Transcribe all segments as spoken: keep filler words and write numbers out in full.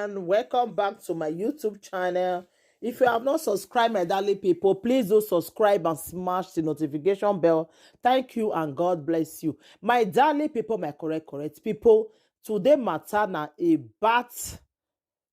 And welcome back to my YouTube channel. If you have not subscribed, my darling people, please do subscribe and smash the notification bell. Thank you and God bless you. My darling people, my correct, correct people, today matter na about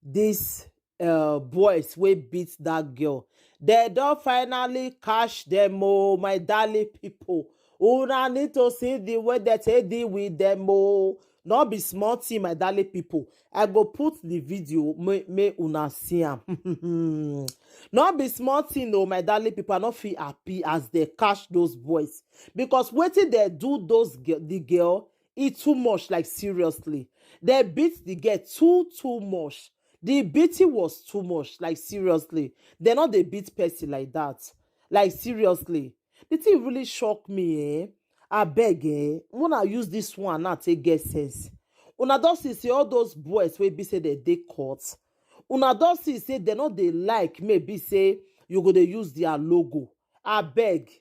this uh, boys wey beat that girl. They don finally catch them, oh, my darling people. Una need to see the way that they deal with them, oh. Not be small thing, my darling people. I go put the video, may, may una see am. Not be small thing, oh, my darling people. I no feel happy as they catch those boys. Because wetin they do those gi- the girl, e too much, like, seriously. They beat the girl too, too much. The beating was too much, like, seriously. They not they beat person like that. Like, seriously. The thing really shocked me, eh? I beg, eh? When I use this one now, take get sense. Una don see say all those boys wey be say they dey court. Una don see say they not they like maybe say you go dey use their logo. I beg.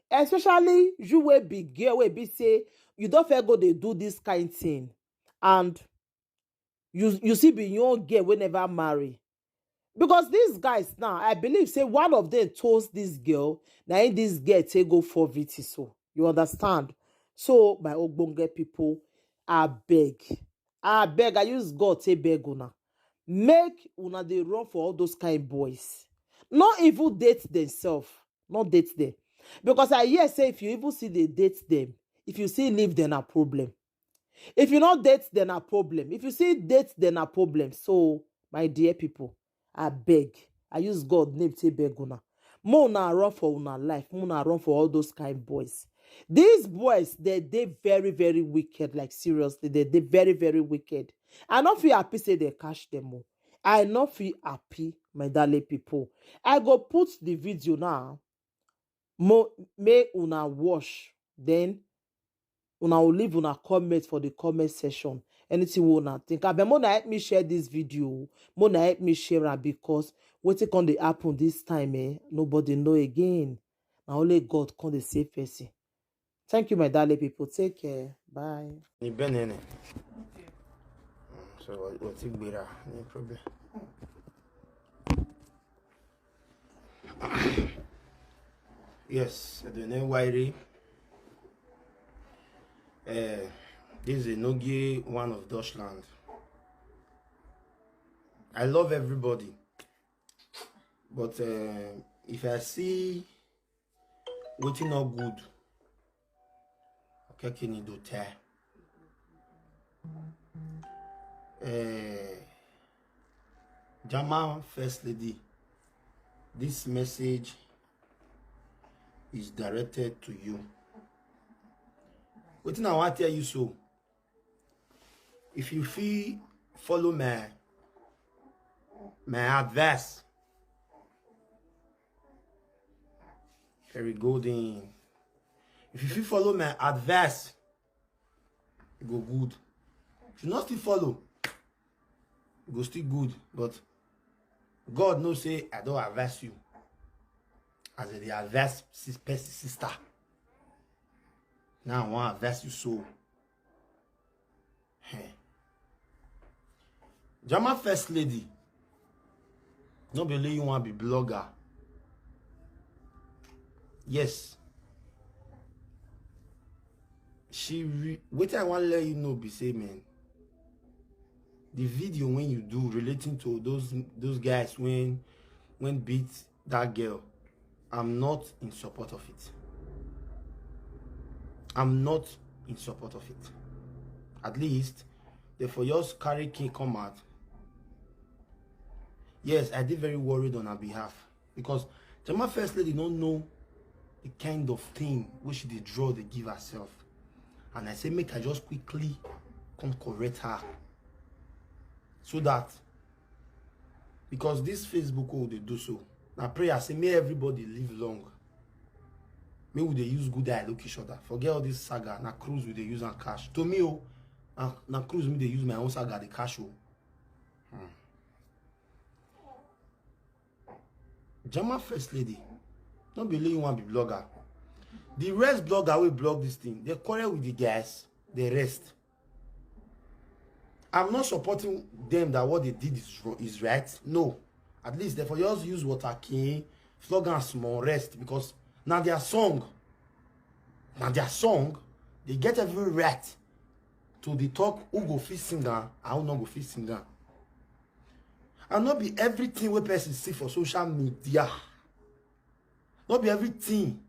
Especially you wey be girl wey be say you don fair go dey do this kind thing. And you you see be young girl wey never marry. Because these guys now, I believe say one of them told this girl, na him this girl take go for V T so. You understand? So, my ogbonge people, I beg. I beg, I use God take beg una. Make una dey run for all those kind boys. Not even date themselves. Not date them. Because I hear say if you even see they date them, if you see leave, then a problem. If you not date, then a problem. If you see date, then a problem. So, my dear people, I beg. I use God name to beg una. More una run for una life. More una run for all those kind boys. These boys, they they very, very wicked. Like, seriously, they they very, very wicked. I not feel happy say they catch them all. I not feel happy, my darling people. I go put the video now. Mo may una watch. Then una will leave una comment for the comment section. Anything we una think. Abeg, mona help me share this video. Mona help me share am because wetin come dey happen this time, eh? Nobody know again. Na only God come dey save person. Thank you, my darling people. Take care. Bye. Ni bẹ́ẹ̀ ni. So, o ti gbéra, no problem. Yes, I don't know why. Uh, this is Enogie, one of Dutchland. I love everybody, but uh, if I see wetin no good, okay, kini do tell. Uh, Jama First Lady, this message is directed to you. Wetin I wan tell you so, if you fit follow my my advice, very golden. If you fit follow my advice, e go good. If you not still follow, e go still good. But God know say I don't advise you as I dey advise sis- person sister. Now I wan advise you so. Hey. Jama First Lady, no be only you wan be blogger. Yes. She re- wetin I wan let you know be say, man, the video when you do relating to those those guys when when beat that girl, I'm not in support of it. I'm not in support of it. At least, therefore, just carry king come out. Yes, I did very worried on her behalf because Jama First Lady don't know the kind of thing which she dey draw, dey give herself. And I say, make I just quickly come correct her so that, because this Facebook wey we dey do so, na prayer say make everybody live long. Make we dey use good eye look each other. Forget all this saga. Na cruise we dey use and cash. To me, oh, na, na cruise me dey use my own saga dey cash, oh. Hmm. Jama First Lady, no be only you wan be blogger. The rest blogger wey blog this thing, they quarrel with the guys, they rest. I'm not supporting them that what they did is, is right. No. At least they for just use water king, flog and small rest because now their song. Now their song, they get every right to the talk who go fit sing am and who no go fit sing am. And not be everything we person see for social media. Not be everything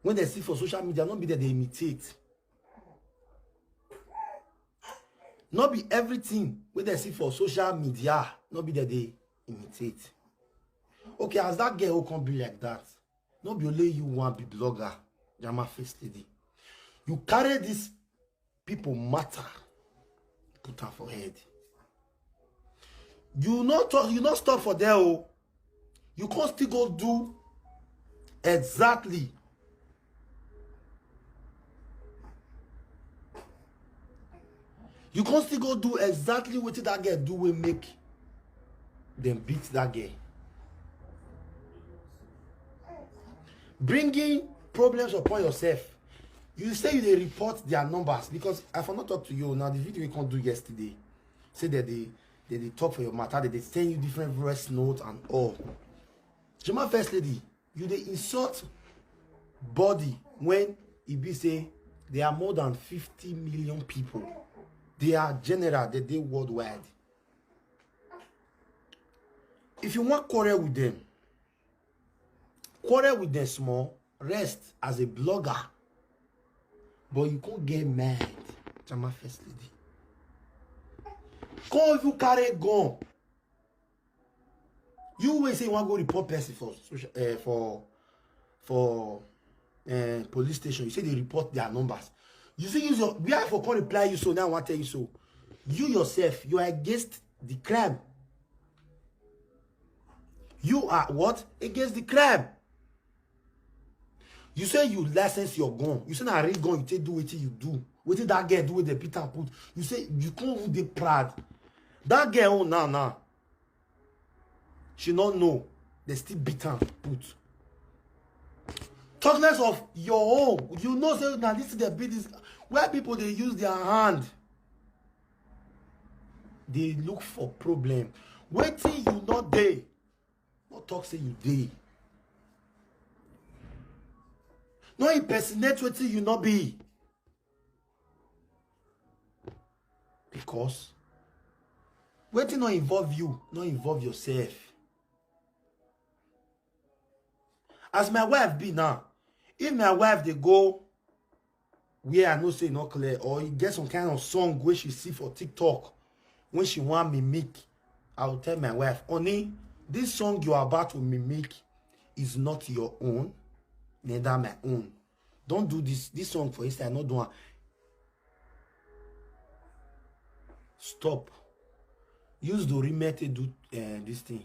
when they see for social media, not be that they imitate. Not be everything when they see for social media, not be that they imitate. Okay, as that girl who can be like that, not be only you want be blogger, Jama face lady. You carry this people matter, put am for head. You not talk, you not stop for there, oh. You can't still go do exactly. You can't still go do exactly what that girl do will make them beat that girl. Bringing problems upon yourself. You say you they report their numbers because I for not talk to you now. The video you can't do yesterday. Say that they they, they talk for your matter, that they send you different voice notes and all. Jama first lady, you they insult body when it be say there are more than fifty million people. They are general, that they worldwide. If you want quarrel with them, quarrel with them small, rest as a blogger. But you can't get mad, Jama first lady. Come if you carry gun. You will say you want go report person for social, uh, for for uh, police station. You say they report their numbers. You see, use your where I for come reply you so now I want tell you so. You yourself, you are against the crime. You are what? Against the crime. You say you license your gun. You say na real gun. You take do wetin you do. Wetin that girl do with the Peter put. You say you can't even dey proud. That girl own now now. She not know. They still beat am put. Talk less of your own. You know say now this is the business where people they use their hand. They look for problem. Waiting you not dey. Not talk say you dey. No impersonate wetin you not be. Because wetin no involve you, no involve yourself. As my wife be now, if my wife they go where I know say e no clear, or e get some kind of song wey she see for TikTok wey she wan mimic, I will tell my wife, "Honey, this song you are about to mimic is not your own, neither my own. Don't do this. This song for inside, not do am. Stop. Use the remake to do uh, this thing."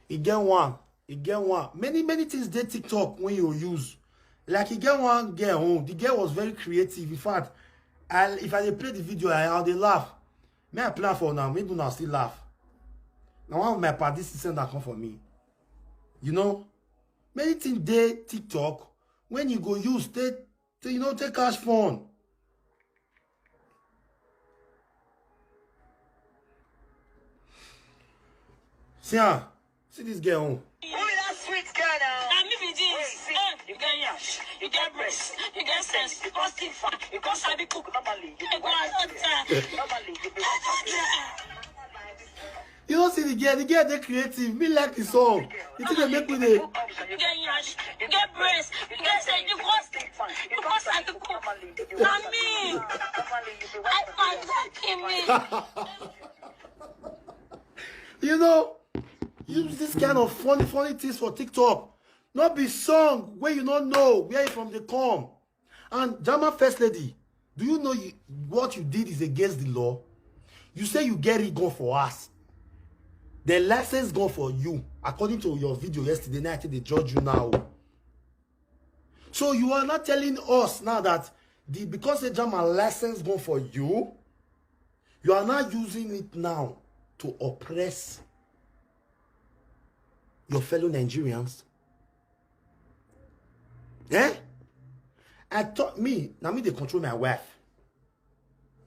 E get one, e get one. Many, many things dey TikTok when you use. Like e get one girl own. The girl was very creative. In fact, I, if I dey play the video, I, I dey laugh. May I play am for now? Maybe una still laugh. Now one of my parties send that come for me. You know, many things dey TikTok when you go use take, take you know take cash phone. See am, see this girl own. Who be that sweet girl now? Na me be this. Eh, you get yash, you get breast, you get sense, you got skin fat, you got sabi cook normally. You go as old time. Normally, you be You don't see the girl, the girl dey creative. Me like the song. The thing dey make me dey. You get yash, you get breast, you get sense, you got skin fat, you got sabi cook. Na me. I find that in me. You know, use this kind of funny, funny things for TikTok. Not be song where you don't know where you from they come. And Jama First Lady, do you know you, what you did is against the law? You say you get it gun for us. The license gun for you, according to your video yesterday night, they judge you now. So you are not telling us now that the because the Jama license gun for you, you are not using it now to oppress your fellow Nigerians. Eh? I thought me, now me they control my wife.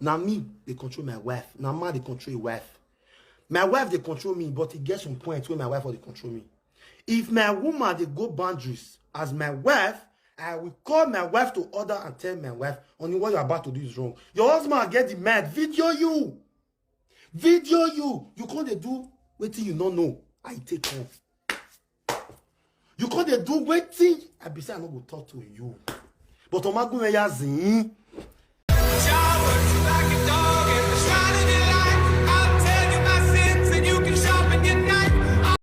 Now me they control my wife. Now man they control your wife. My wife they control me, but it gets some point where my wife will they control me. If my woman they go boundaries as my wife, I will call my wife to order and tell my wife, "Honey, what you're about to do is wrong." Your husband get the mad video you. Video you. You can't they do waiting you don't know. I take home. You can't they do waiting. I be say I no go talk to you. But Omagun Yazin.